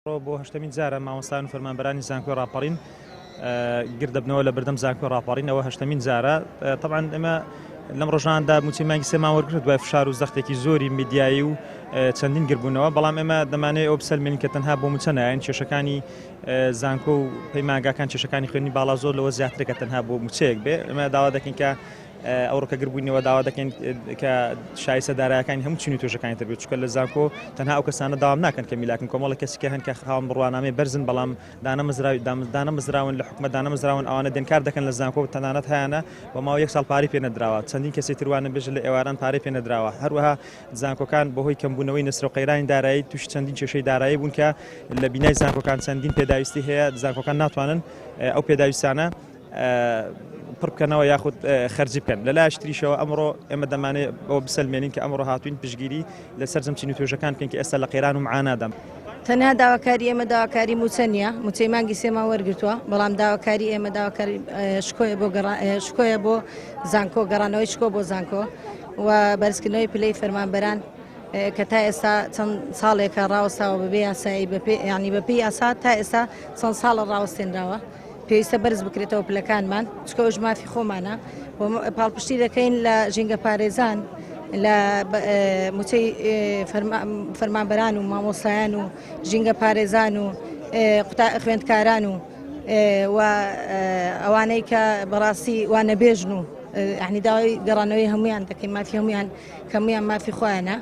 ئەمڕۆ بۆ هەشتەمین جارە مامۆستایان و فەرمانبەرانی زانکۆی ڕاپەڕین گردەبنەوە لە بەردەم زانکۆی ڕاپەڕین ئەوە هەشتەمین جارە تەبعەن ئێمە لەم ڕۆژاندا موچەی مانگی سێمان وەرگرت دوای فشار و زەختێکی زۆری میدیایی و چەندین گربوونەوە بەڵام ئێمە دەمانەوێت ئەو بسەلمێنین کە تەنها بۆ موچە نایەن کێشەکانی زانکۆ و پەیمانگاکان کێشەکانی خوێندنی باڵا زۆر لەوە زیاترە کە تەنها بۆ موچەیەک بێ ئێمە داوا دەکەین کە ئەوڕۆ کە گربووینەوە داوا دەکەین کە شایستە دارایەکانی هەموو چین و توێژەکانی تر بێت چونکە لە زانکۆ تەنها ئەو کەسانە داوام ناکەن کە میلاکن کۆمەڵە کەسی کە هەن کە خاوەن بڕوانامەی بەرزن بەڵام دانەمەزراون لە حکومەت دانەمەزراون ئەوانە دێن کار دەکەن لە زانکۆ تەنانەت هەیانە بۆ ماوە یەک ساڵ پارەی پێ نەدراوە چەندین کەسی تروانە بێژە لە ئێواران پارەی پێ نەدراوە هەروەها زانکۆکان بەهۆی کەمبوونەوەی نەسرە و قەیرانی دارایی تووشی چەندین کێشەی دارایی بوون کە لە بینای زانکۆکان چەندین پێداویستی هەیە زانکۆکان ناتوانن ئەو پێداویستانە پڕ بکەنەوە یاخود خەرجی بکەن لە لایش تریشەوە ئەمڕۆ ئێمە دەمانێت بەوە بسەلمێنین کە ئەمڕۆ هاتوین پشگیری لە سەرجەم چین و توێژەکان بکەین کە ئێستا لە قەیران و معانادان. تەنها داواکاری ئێمە داواکاری مووچە نییە، مووچەی مانگی سێمان وەرگرتووە، بەڵام داواکاری ئێمە داواکاری شکۆیە بۆ شکۆیە بۆ زانکۆ، گەڕانەوەی شکۆ بۆ زانکۆ و بەرزکردنەوەی پلەی فەرمانبەران کە تا ئێستا چەند ساڵێکە ڕاوەستاوە بەبێ یاسایی بەپێ یانی بەپێی یاسا تا ئێستا چەند ساڵە ڕاوەستێنراوە. پێویستە بەرز بکرێتەوە پلەکانمان چکە ئەوش مافی خۆمانە پاڵپشتی دەکەین لە ژینگە پارێزان لە موچەی فەرمانبەران و مامۆسایان و ژینگە پارێزان و خوێندکاران و و ئەوانەی کە بەڕاستی وانەبێژن و یعنی داوای گەڕانەوەی هەمویان دەکەین مافی هەمویان کەمویان مافی خۆیانە.